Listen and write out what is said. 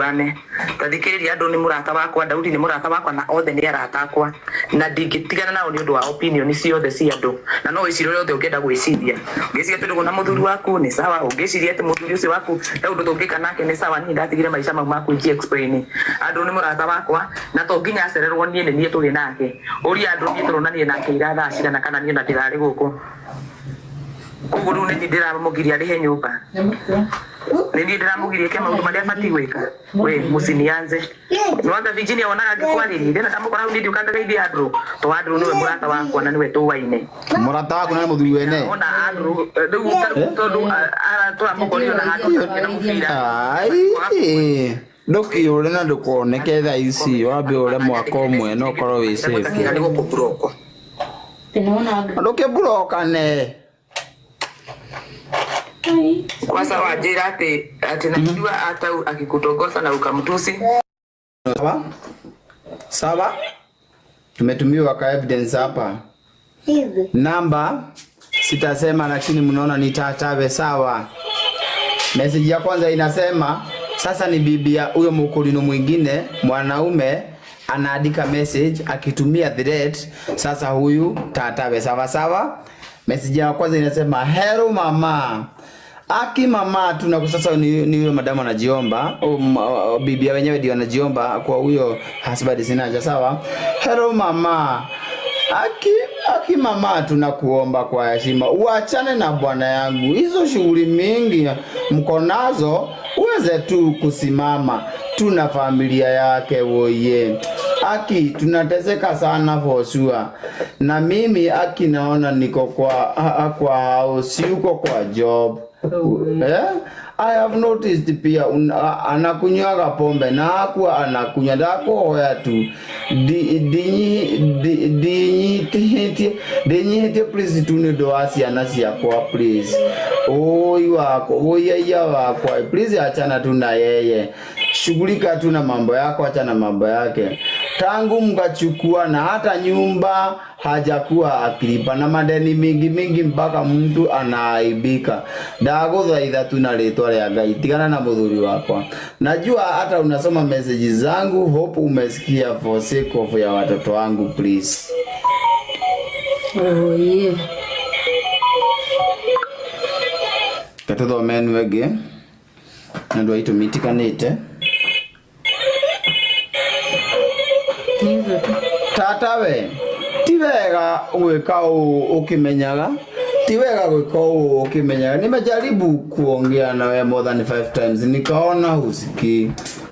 Tũiguane. Ta thikĩrĩria, andũ nĩ mũrata wakwa, Daudi nĩ mũrata wakwa, na othe nĩ arata akwa, na ndingĩtigana nao nĩ ũndũ wa opinion ciothe cia andũ. Na no wĩcirie ũrĩa othe ũngĩenda gwĩciria. Ũngĩciria atĩ ndũgũ na mũthuri waku nĩ sawa, ũngĩciria atĩ mũthuri ũcio waku he ũndũ tũngĩka nake nĩ sawa, niĩ ndatigire maica mau ma kwĩji explain. Andũ nĩ mũrata wakwa, na to nginya acererwo niĩ nĩ niĩ tũrĩ nake. Ũria andũ niĩ tũronanire nake ira thaa cigana kana niĩ ona ndĩrarĩ gũkũ. Koguo rĩu nĩ niĩ ndĩramũgiria arĩhe nyũmba? Nĩ niĩ ndĩramũgiria eke maũndũ marĩa abatiĩ gwĩka? We mũcinianze. Nĩwanga Virginia wonaga ngĩkwarĩria ndĩna ndamũkora hau niĩ ndiũka ngageithia Andrew to Andrew nĩwe mũrata wakwa na nĩwe tũwaine. Mũrata waku na nĩ mũthuri wene. Ona Andrew rĩu ta- tondũ tũramũkorire na handũ na mũbira. Ai, ndũkĩũre na ndũkoneke thaa ici wambe ũre mwaka ũmwe na ũkorwo wĩ safe. Nĩ gũkũburokwo. Ndũkĩburokane. Kwanza wanjĩra atĩ atĩ najua hata akikutongoza na ukamtusi. Sawa? Sawa? Tumetumiwa ka evidence hapa. Namba sitasema, lakini mnaona ni tatawe. Sawa. Message ya kwanza inasema sasa ni bibi ya huyo mukulino mwingine mwanaume anaandika message akitumia threat. Sasa huyu tatawe. Sawa sawa. Message ya kwanza inasema hello mama. Aki mama tu na sasa ni huyo madamu anajiomba, bibi ya wenyewe ndio anajiomba kwa huyo husband sinaja sawa. Hello mama. Aki aki mama, tunakuomba kwa heshima uachane na bwana yangu, hizo shughuli mingi mko nazo, uweze tu kusimama tu na familia yake woye. Aki tunateseka sana for sure. Na mimi aki naona niko kwa house, yuko kwa job. Eh? I have noticed pia anakunywaga pombe na hakuwa anakunywa ndakuhoya tu ndinyihĩtie ndinyihĩtie please tu nĩ ũndũ wa ciana ciakwa please oi wakwa oi wakwa please achana tu na yeye shughulika tu na mambo yako acha na mambo yake tangu mkachukua na hata nyumba hajakuwa akilipa na madeni mingi mingi mpaka mtu anaaibika. Ndagũthaitha tu na rĩtwa rĩa Ngai, tigana na mũthuri wakwa. Najua hata unasoma message zangu, hope umesikia for sake of ya watoto wangu please. Oh, yeah. Gatuthome ĩno ĩngĩ nĩ ũndũ wa itũmi itiganĩte. Nĩ hizo tu. Tata we, ti wega gwĩka ũũ ũkĩmenyaga, ti wega gwĩka ũũ ũkĩmenyaga. Nimejaribu kuongea na wewe more than 5 times nikaona husikii.